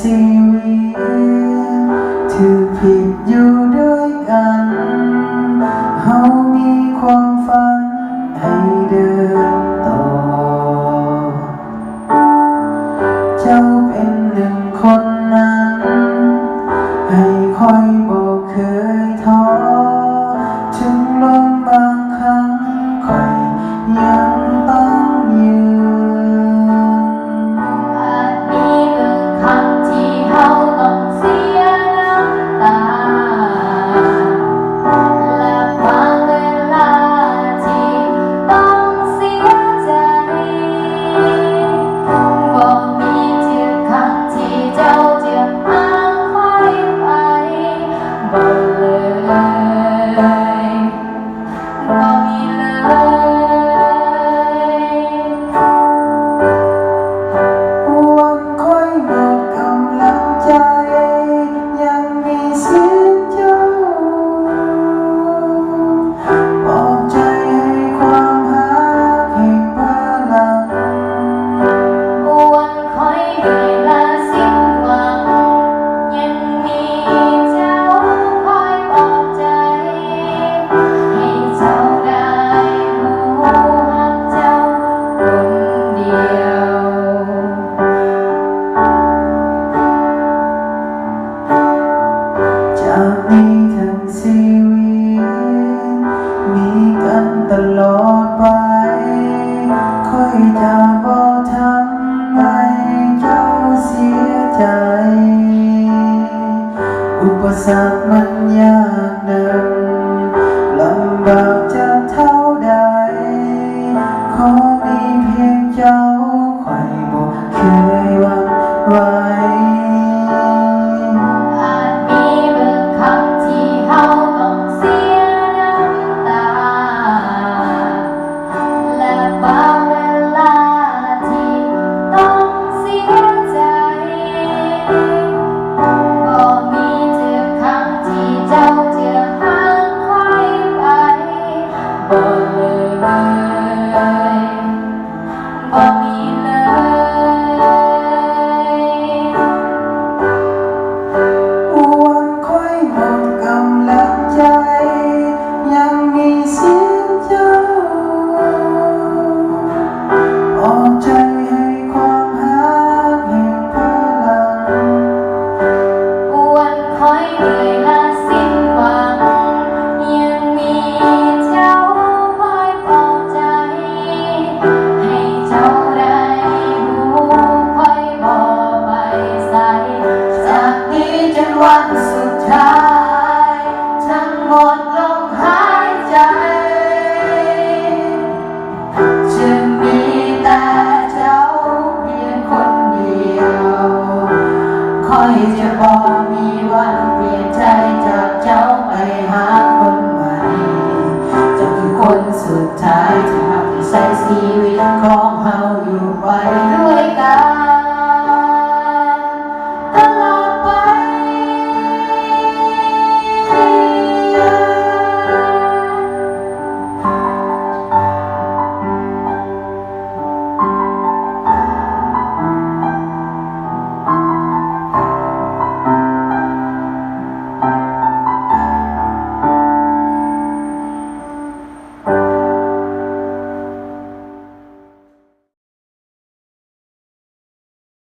ຊີວິດຖືກຜິດຢູ່ດ້ວຍກັນ ເຮົາມີຄວາມຝັນໃຫ້ເດີນຕໍ່. ເຈົ້າເປັນໜຶ່ງຄົນນັ້ນ ໃຫ້ຂ້ອຍບໍ່ເຄີຍທໍ້ ເຖິງລົມບາງຄັ້ງຂ້ອຍຍັງຕ້ອງຍືນ. ອາດມີບາງຄັ້ງທີ່ເຮົາຕ້ອງເສຍນ້ຳຕາ ແລະບາງເວລາທີ່ຕ້ອງເສຍໃຈ. ບໍ່ມີຈັກຄັ້ງທີ່ເຈົ້າຈະຫ່າງໄກໄປ ບໍ່ເລີຍ ບໍ່ມີເລີຍ. ວັນຂ້ອຍໝົດກຳລັງໃຈ ຍັງມີສຽງເຈົ້າ ປອບໃຈໃຫ້ຄວາມຮັກແຫ່ງພະລັງ. ວັນຂ້ອຍເມື່ອຍລາສິ້ນຫວັງ ຍັງມີເຈົ້າຄອຍປອບໃຈ ໃຫ້ເຈົ້າໄດ້ຮູ້ຮັກເຈົ້າຄົນດຽວ. ຈາກນີ້ທັງຊີວິດ ມີກັນຕະຫຼອດໄປ ຂ້ອຍຈະບໍ່ທຳໃຫ້ເຈົ້າເສຍໃຈ. ອຸປະສັກມັນຍາກນັກ ລຳບາກຈັກເທົ່າໃດ ຂໍມີພຽງເຈົ້າ ຂ້ອຍບໍ່ເຄີຍຫວັ່ນໄຫວ. ອາດມີບາງຄັ້ງທີ່ເຮົາຕ້ອງເສຍນ້ຳຕາ ແລະບາງເວລາທີ່ຕ້ອງເສຍໃຈ. ບໍ່ມີຈັກຄັ້ງທີ່ເຈົ້າຈະຫ່າງໄກໄປ ບໍ່ເລີຍ ບໍ່ມີເລີຍ. ວັນຂ້ອຍໝົດກຳລັງໃຈ ຍັງມີສຽງເຈົ້າ ປອບໃຈໃຫ້